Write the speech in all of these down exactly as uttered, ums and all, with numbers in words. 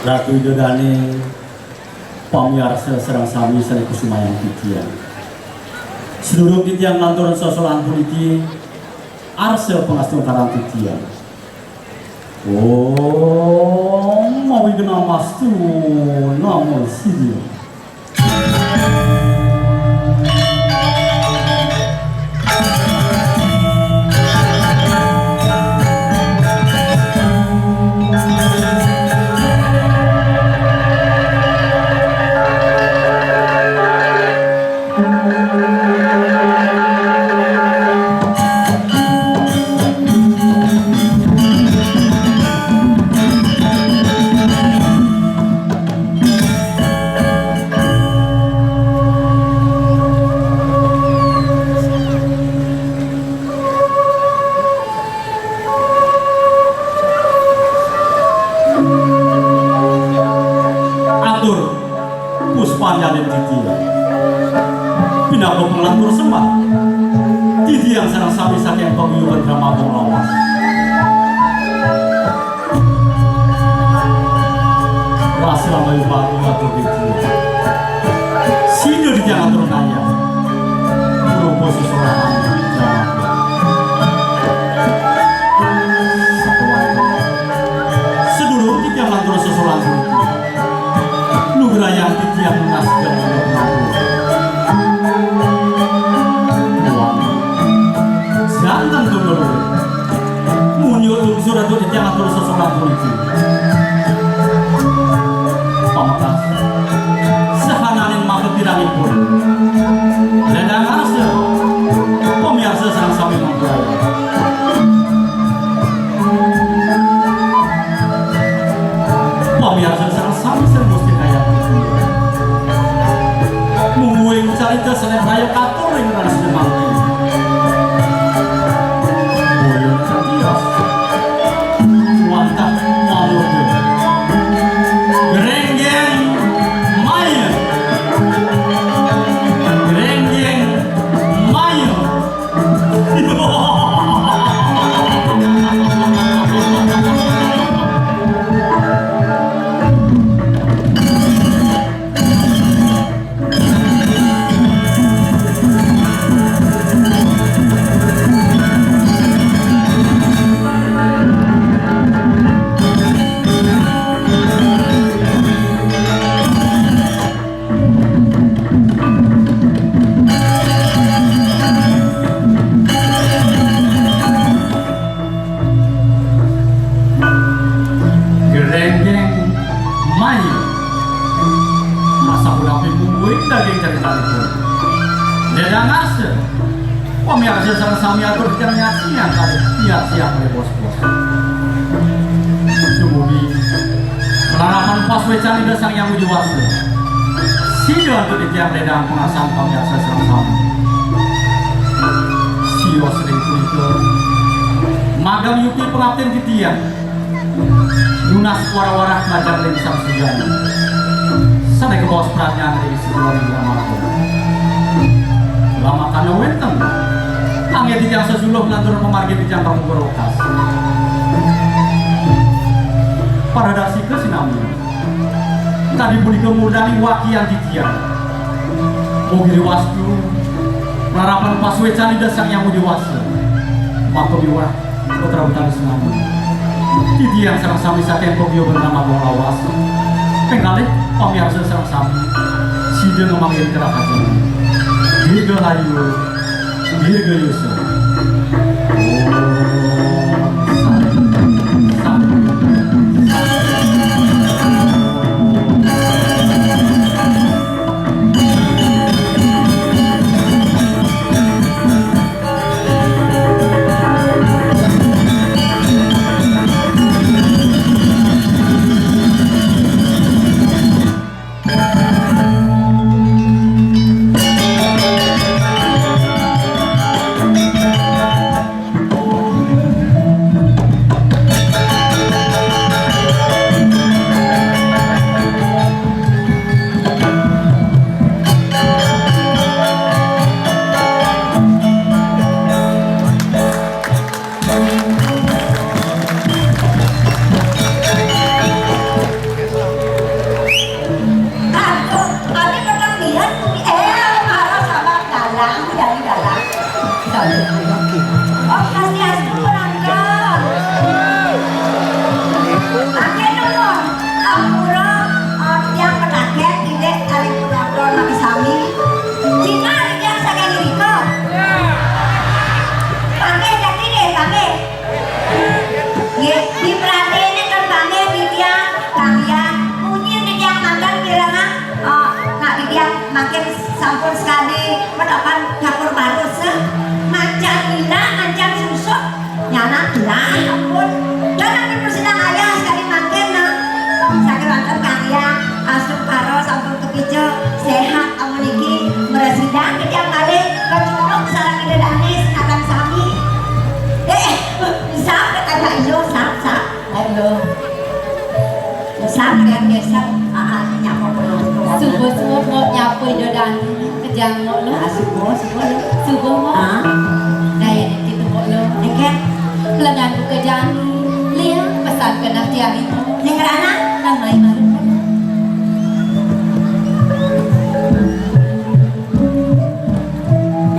Ratu Ida Dané, pamiarsa sareng sami sané kusumayang titiang. Sedulur titiang lanturang sesolahan puniki, arsa pangastungkaran titiang. Om Awighnamastu Namo Sidham. Atur puspanjalining titiang. Pinaka panglantur sembah. Titiang sareng sami saking paguyuban Drama Bong Lawas. Rasa mayu baru atur titiang. Sida titiang atur naya. Rupa sesolahan. Sedulur titiang lantur sesolahan puniki. Nugrayang titiang nunas geng. Janten tulur. Munjuk lungsur atur titiang atur sesolahan puniki. Pamekas. Sahananing maka kirangipun. Ledang arsa. Pamiarsa sareng sami mangkurai. Pamiarsa sareng sami sareng Gusti kayang. Mungguing carita sané raya katur ring raris nyemangke. Boyo katios. Wantah mamurda. Grenggeng maya. Grenggeng maya. Grenggeng maya. Asapunapi mungguing daging caritanipun. Ledang arsa. Pamiarsa sareng sami atur titiang nyaksiang kalih titiang siap oleh bos-bos. Dumugi malarapan pasuécan Ida Sang Hyang Widi Wasa. Sida antuk titiang ledang pangarsan pamiarsa sareng sami. Sios ring punika, magang yukti pangaptin titiang. Nunas wara-wara majeng ring Sang Sujana. Sané kabaos pradnyan ring Sujana Brahma. Lamakana wénten. Anggé titiang sesuluh lantur pamargi titiang pamungkur wekas. Paradarsika sinami. Tadi punika murdaning wakian titiang. Mugi riwastu, malarapan pasuécan Ida Sang Hyang Widi Wasa. Maka miwah putra-putri sinami. Titiang sareng sami saking paguyuban Drama Bong Lawas. Ping kalih pamiarsa sareng sami. Sida ngamanggihin kerahajeng. Dirgahayu, dirgayusa. Sampun sekali pedapan dapur barus, eh. Mancan gila, mancan susut. Nyanak gila, ampun. Dan ampun persilang ayah sekali mangkin, nah. Sakit wonten kang ya, astu karo sampun kepija, sehat amun niki, mresidang kejang malih, kecuruk sareng Ida Dane, senatan sami. Eh, eh, sap, kata iya, sap, sap. Ayo. Sap, kalian biasa, ah, ah, nyapa pulang. Subuh-subuh mau nyapa Ida Dane, kejang mau lo. Ah, subuh, subuh lo. Subuh mau. Ah. Daya niki tuh mau lo. Niki. Pelengan buka jani. Lihat pesan kena tiang itu. Ning Rana, nang mai malu.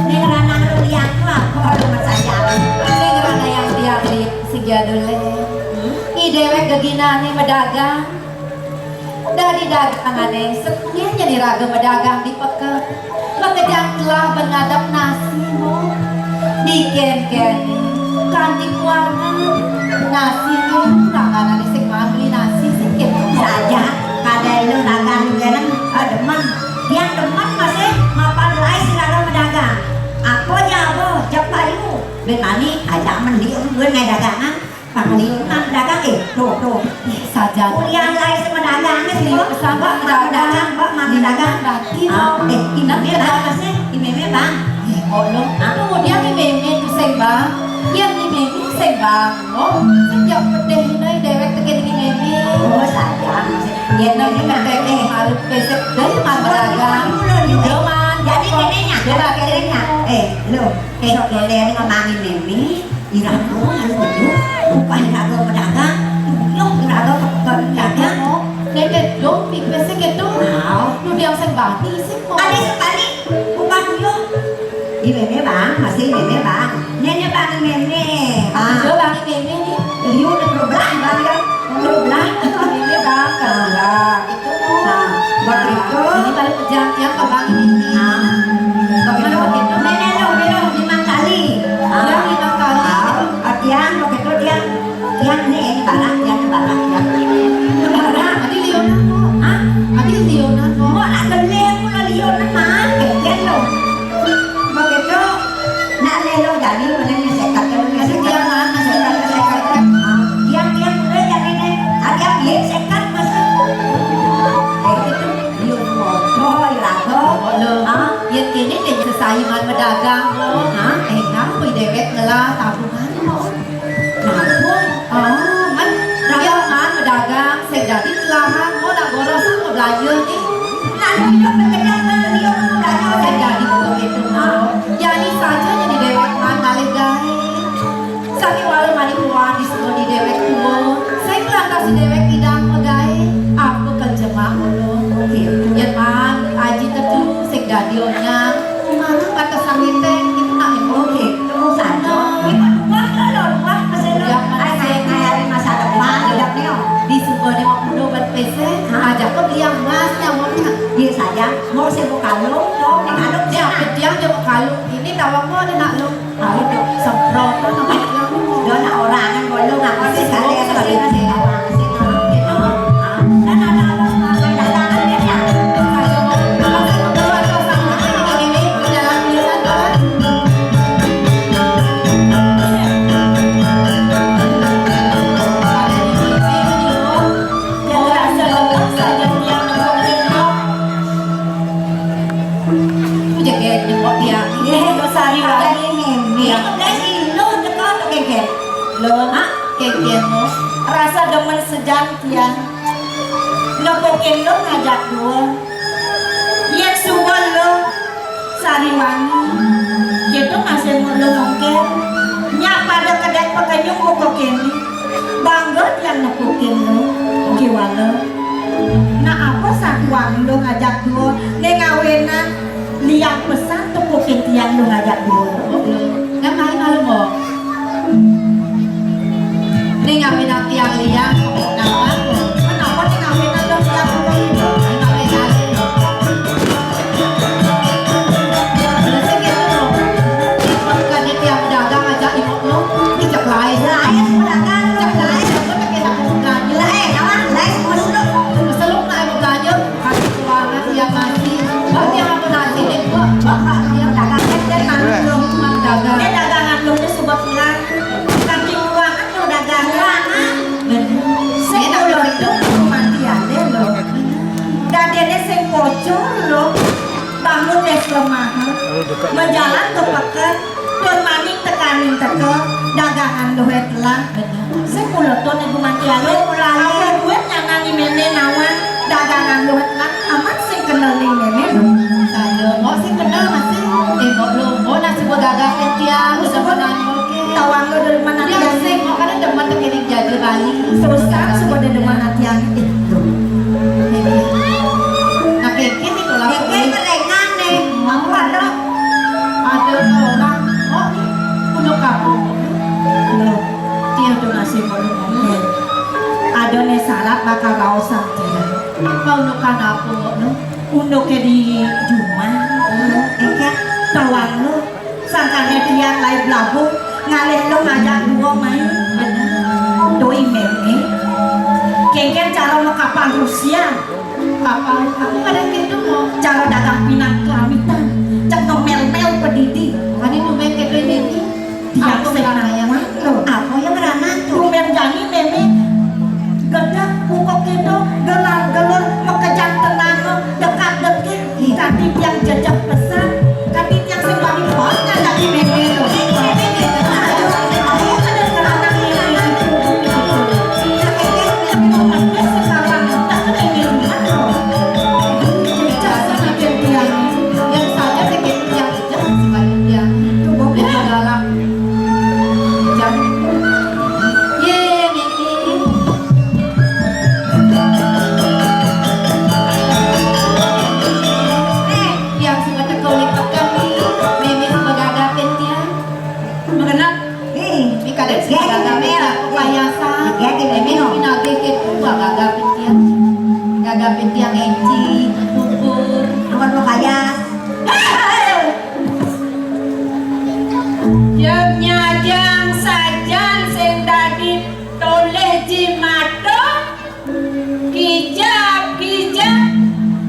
Ning Rana, lu lihat tuh apa lu percaya. Ning Rana yang tiang lihat sing jadul le. Hmm? I dewek geginane medagang. Dadi dagangane setungil nyeni raga medagang di peken. Makejang telah ben ngadep nasi, mo. Diken-kene, kanti kuangan. Nasi, mo, tanganane sing mambeli nasi, sing kene. Saja, kada lu dagang jenen, eh, demen. Yang demen masih mapan lai sing raga medagang. Aku jabo, jep payu. Ben mani, aja mending gue ngai dagangan. Pangliunan dagang, eh, tuh, tuh. Ih, saja. Kuliah lain sama dagang, eh, sih, Mbak. Sama Mbak, dagang, Mbak, mangga dagang. Berarti, ah, eh, i Meme, Bang, masih? I Meme, Bang. Eh, kok lo? Ah. Kemudian i Meme tuh sing, Bang. Yang i Meme sing, Bang. Oh, sejak pedeh ini dewek tekan i Meme. Oh, saja, masih. Ya, nah, ini kan, eh, harus besok deh, Bang, dagang. Dulu, dulu, dulu. Iya, Man. Jadi, kene nya, coba kene nya. Eh, lo, eh, sok lo, eh, ngomongin Meme. Iraga, anu bedu, upah iraga pedagang, tuyuh iraga ke, ke pedagang. Dede dong, pipis sing gitu. Nah. Nu diang sing bati sih, kok. Ada sekali, upah tuyuh. Di Meme, Bang, masih Meme, Bang. Nene, Bang, Meme. Ah. Iya, Bang, Meme nih. Liu udah berubah, Bang, ya. Berubah. Meme, Bang, berubah. Nah, begitu. Ini balik ke jam, jam ke Bang ini. Nah, begitu. Begitu. Mene lo, mene lo, lima kali. Ah. Ya, lima kali. Ah, tiang, begitu, tiang. Tiang ini, ini barang, tiang ini barang, tiang. Barang. Adi Leonardo. Hah? Adi Leonardo. Kok nak gelem pula Leonardo, Mas? Gelem lo. Begitu. Nak lelo jani, mana ni sekat, mana ni sekat. Tiang, Mas, sekat, sekat. Ah, tiang, tiang, udah jani ni. Adi, adi, sekat, Mas. Eh, itu. Yun moto, iraga. Lho, ha? Yen kene ning sesaiman medagang, ha? Eh, ngapa dewek ngelah tabungan, kok? Nabung? Oh, men, yen man medagang, sing dadi telahan, kok nak boros apa belanja ni? Lalu hidup berkedap beliau belanja. Sing dadi buka itu, ha? Jani saja nyeni dewek man ngalih gawe. Sakéwala mani puan disebut di déwék tuwa, sing lantas di déwék idang magaé, apa kal jemak ngono. Oké. Yén man aji tetu sing dadi onyang, manut batesan ngeteng, itu nak ibu. Oké, tunggu saja. Nah. Ibu luwah lho, lho, luwah mesin lho. Ya, ai, ai, ai, ai, masa depan, hidupnya. Di sebuah déwék kuno ban pesé, ajak ke beli emas, nyamuknya. Iya saja, mau sing kalung, tuh, yang kalung, ya, siapa? Dia aja mau kalung, ini tawang mau ada nak lu. Tahu dong, semprot tuh namanya. Udah nak orangan bolu ngapa sih sekali sekali nasi tawang sih kalau gitu. Ah, kan ada abang makan dagangan ya. Saya mau keluar kosan ini, ini jalan tulisan kan. Ada di T V ini, oh. Yang rasa lepas saja tiang nongkrong. Ku jegéd nyengkok tiang. Nggih, Sariwani. Nggih. Nggih, lu teko to kéngkén. Lho, Mak, kéngkén, Mak. Rasa demen sejan tiang. Nepukin lu ngajak dua. Yén suwun lu Sariwani. Gitu masih mau lu mungkin. Nyak pada kedek pekenyung buku kini. Bangga tiang nepukin lu. Kiwala. Nah, apa satuan lu ngajak dua? Ning awinan liang pesan tepukin tiang lu ngajak dua. Nang main malu mo. Ning awinan tiang liang, nah, kenapa ning awinan lu tiang lu itu? Ning awinan. Bener sih gitu loh. Bukan tiang dagang aja ibu lu, ini cek lain. Lain, dagang, cek lain. Aku tak kena bukan. Lain, apa? Lain, mau seluk. Seluk, nah, bukan aja. Kasih keuangan, tiang masih. Berarti apa, nah, Wis lemah, majalan ka peken, tur maning tekaning teka, dagangan luhé telah. Sing kula tun ibu mantiané, apa duit nyanangi mémé nawang, dagangan luhé telah, amat sing kenel ning mémé lho. Saya, kok sing kenel masih? Eh, kok lho, kok nasi gua gagah kan tiang, suba tawang lho dari mana tiang? Sing, kok kan demen tekening jaja Bali. Terus kan suba demen tiang itu. Nah, kéké nih kalau kéké kerengan nih. Apa ada? Ada orang. Oh, udah kabur. Loh, dia udah masih mau ngomong. Ada nih syarat bakal raosan dia. Apa undukan apa, Mbok, no? Unduké di jumah. Éngkén tawang lu. Sangkané tiang lair blabung, ngalih lu ngajak dua main. Doi mémé. Kéngkén cara makapal Rusia. Kapal, aku kadang gitu mau. Cara dagang pinang kelamitan. Cek ngemel-mel pedidi. Adi tumbén kéto ini. Tiang sing nangwang lho. Apa yang ngerangan tuh? Tumbén jani mémé. Gedeg, bukok gitu, gelar-gelur, makejang tenang, dekat-dekik. Kanti tiang jejeg pesan, kanti tiang sing paling bawah dadi mémé lho. Ayo, ayo, ada ngeranang mémé gitu. Yang sekarang tak ada mémé lho. Jejeg sama tiang. Yang saya bikin tiang jejeg, sing paling tiang. Itu bau galak. Jejeg. Yé, mémé. Eh, tiang suka teka uling peken nih. Mémé suka gagapin tiang. Mengenal? Nih, ini kadang suka gagapin tiang. Payasan. Ya, gini, mémé, no. Ini lagi gitu, suka gagapin tiang. Gagapin tiang enci, bubur. Bukan mau payas. Jam nyajang sajan sing dadi tolih jimata, kijap-kijap,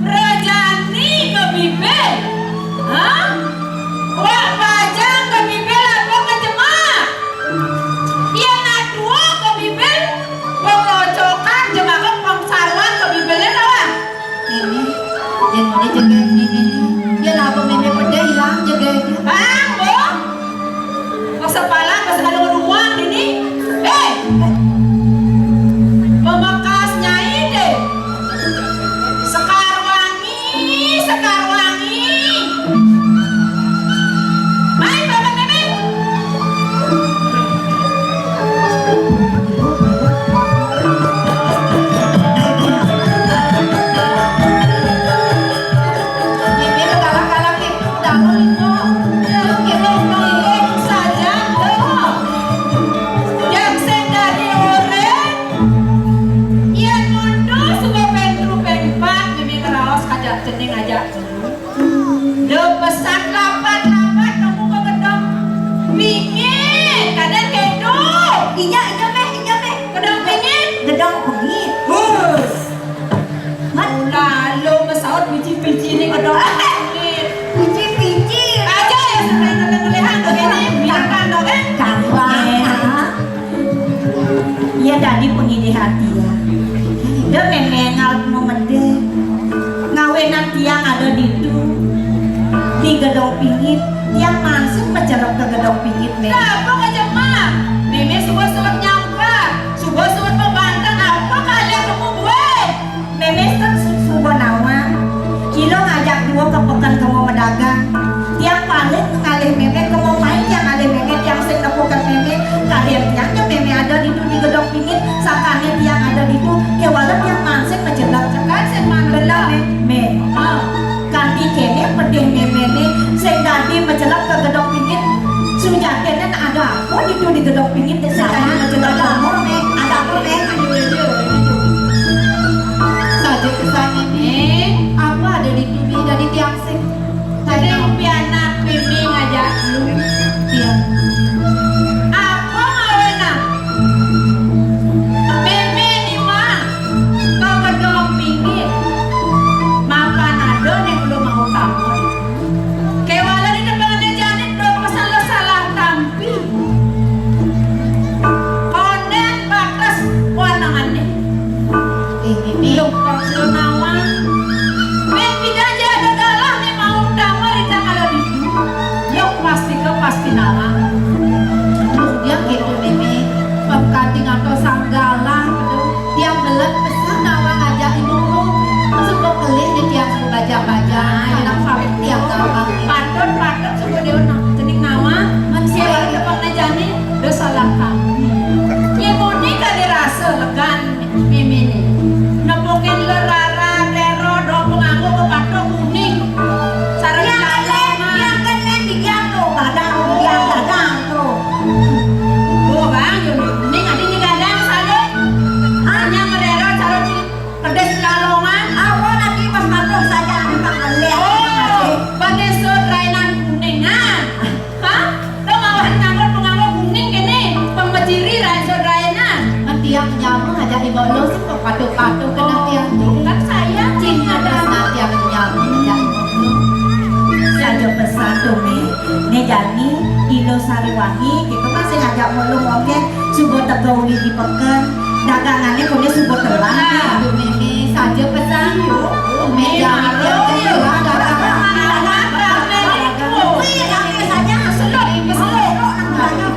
rajani ka bibir. Hah? Wak bajang ka bibir apa ka jemak? Yén atua ka bibir, penglocokan jemak pengsaruan ka bibirné tawang. Ini, yén muni jegég ini, yén apa mémé pedih ilang jegég. Bang, Bu. Masa pala, masa ada rumah ini. Eh, pembekas nyai deh. Sekar Wangi, Sekar Wangi. Mai, Bapak Mémé. Lho pesan lapat-lapat kamu ke gedong pingit. Kadang kéto. Iya, iya, Méh, iya, Méh. Gedong pingit. Gedong pingit. Hus. Lalu mesaut biji-biji ini gedong pingit. Biji-biji. Aja ya, sampai ngelih-ngelihan tuh ini, biarkan dong, eh. Gampang. Iya, tadi pengidih hati ya. Dia mémé ngalap memedé. Ngawénang tiang ada ditu. Di gedong pingit, tiang mansing macelep ka gedong pingit, Mé. Apa ka jemak? Mémé suba suud nyampat, suba suud mabanten, apa kalian nemu bué? Mémé ten su-, suba nawang. Ila ngajak dua ka peken kema madagang. Tiang paling ngalih mémé kema main, tiang ngalih mémé, tiang sing nepukin mémé. Kadén tiang nya mémé ada ditu di gedong pingit, sangkané tiang ada ditu, kéwala tiang mansing macelep. Kan sing mansing. Bener, Mé. Mé. Ah. Kanti kéné pedih méméné, sing dadi macelep ka gedong pingit. Sujatiné ada apa ditu di gedong pingit, sing dadi macelep? Ada apa, Mé? Ada apa, Mé? Saja kesannya, Mé. Apa ada ditu, Mé, dadi tiang sing? Tadi pianak mémé ngajak lu. Iya. Apa ngawénang? Mémé ni mah ka gedong pingit. Mapan ada né belum mau tamu. Kéwala di depan jani, belum pesan lo salah tampi. Kondén batas wanangané. Eh, Mémé. Lho, kok sira nawang? Mén pidan ja ada galah, Mé, mau Bantu, Mé. Né jani, Ilo Sariwangi, kéto kan sing ngajak mulung, oké. Suba teka uli di peken. Dagangané koné suba telah, Mé. Aduh, Mémé, saja pesan. Mémé, jani, maro, tiap, tiap, iya, dagangan. Dagangan, dagangan. Kuwi ya, ya, saja, selok, selok, nang dagang.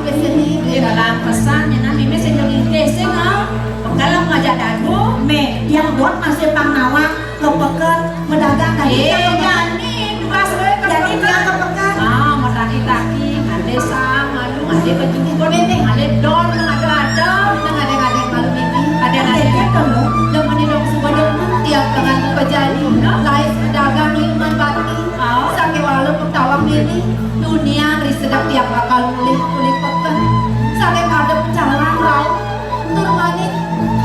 Iya, dalam pesan, ya, nah, Mémé sing ngelintis, sing, ah. Pekan lah ngajak dadu. Mé, tiang dot masih pang nawang. Ke peken, medagang tadi. Eh, jani, pas gue ke peken. Jani dia ke peken. Ah, mau taki-taki, ngalih sang, malu, ngalih baju, ngalih don, ngalih ada, ngalih ada, malu, Mémé. Ada, ada. Iya, iya, dong, lo. Demen dong, suka demen, tiap tangan terpejali. Nah. Lain dagang, minuman bati. Ah. Saking walau petawang ini, dunia ri sedap tiap bakal mulih, mulih peken. Saking ada pecalang, rauh. Tur mani,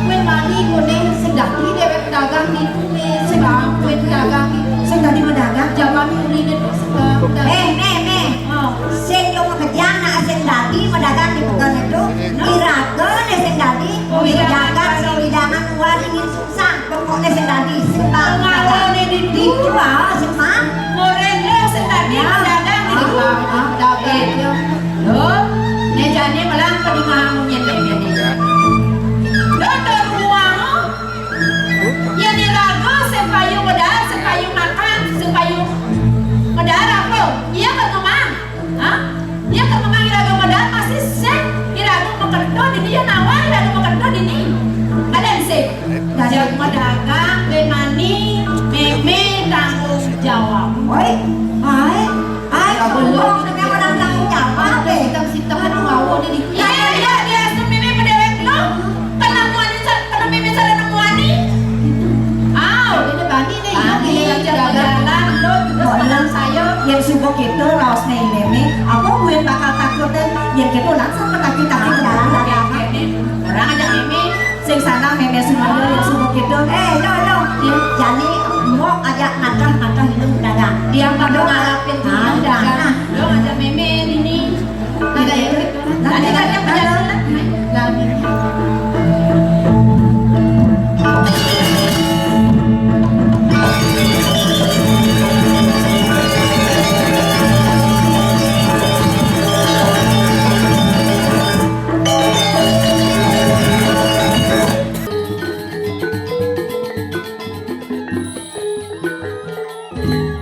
kuwi mani ngene sing dadi dhewek dagang niku, Mé, sebab kuwi dagang niku. Sing dadi pedagang? Jaman urine niku sebab dagang. Eh, Mé, Mé. Oh. Sing yo kerja nak sing dadi pedagang di peken itu, iragane sing dadi, oh, iya, dagang, iya, sing wedangan luar ini susah. Pokoknya sing dadi, sing dadi. Pengaruhnya di, di tua, sing mang. Ngoreng lo sing dadi, ya, pedagang, ah, itu. Ah, pedagang, ya. Lho, né jane melang pedungan nyene-nyene. Lho, to ruang. Yén iraga sing payu medal, sing payu makan, sing payu medal apa? Iya, Kang Mamang? Hah? Iya, Kang Mamang, iraga medal masih sing iraga makedon ini, ya nawar iraga makedon ini. Kadang sih. Dadi medagang, Mé mani, Mémé tanggung jawab. Oi, ai, ai, ya, kamu belum. Ngomong dengan orang tanggung jawab, eh. Sitem-sitem anu mau di, di. Iya, iya, dia asuh Mémé pedewek lo. Penemuan itu, penemuan itu, penemuan ini. Aw, ini bani nih, bani, ini jalan-jalan, lo terus malam saya. Yang subuh itu raosnya Mémé, apa gue bakal takut deh? Yang gitu langsung menakut-takut jalan-jalan. Orang aja Mémé. Sing sana Mémé semuanya yang subuh gitu. Eh, lo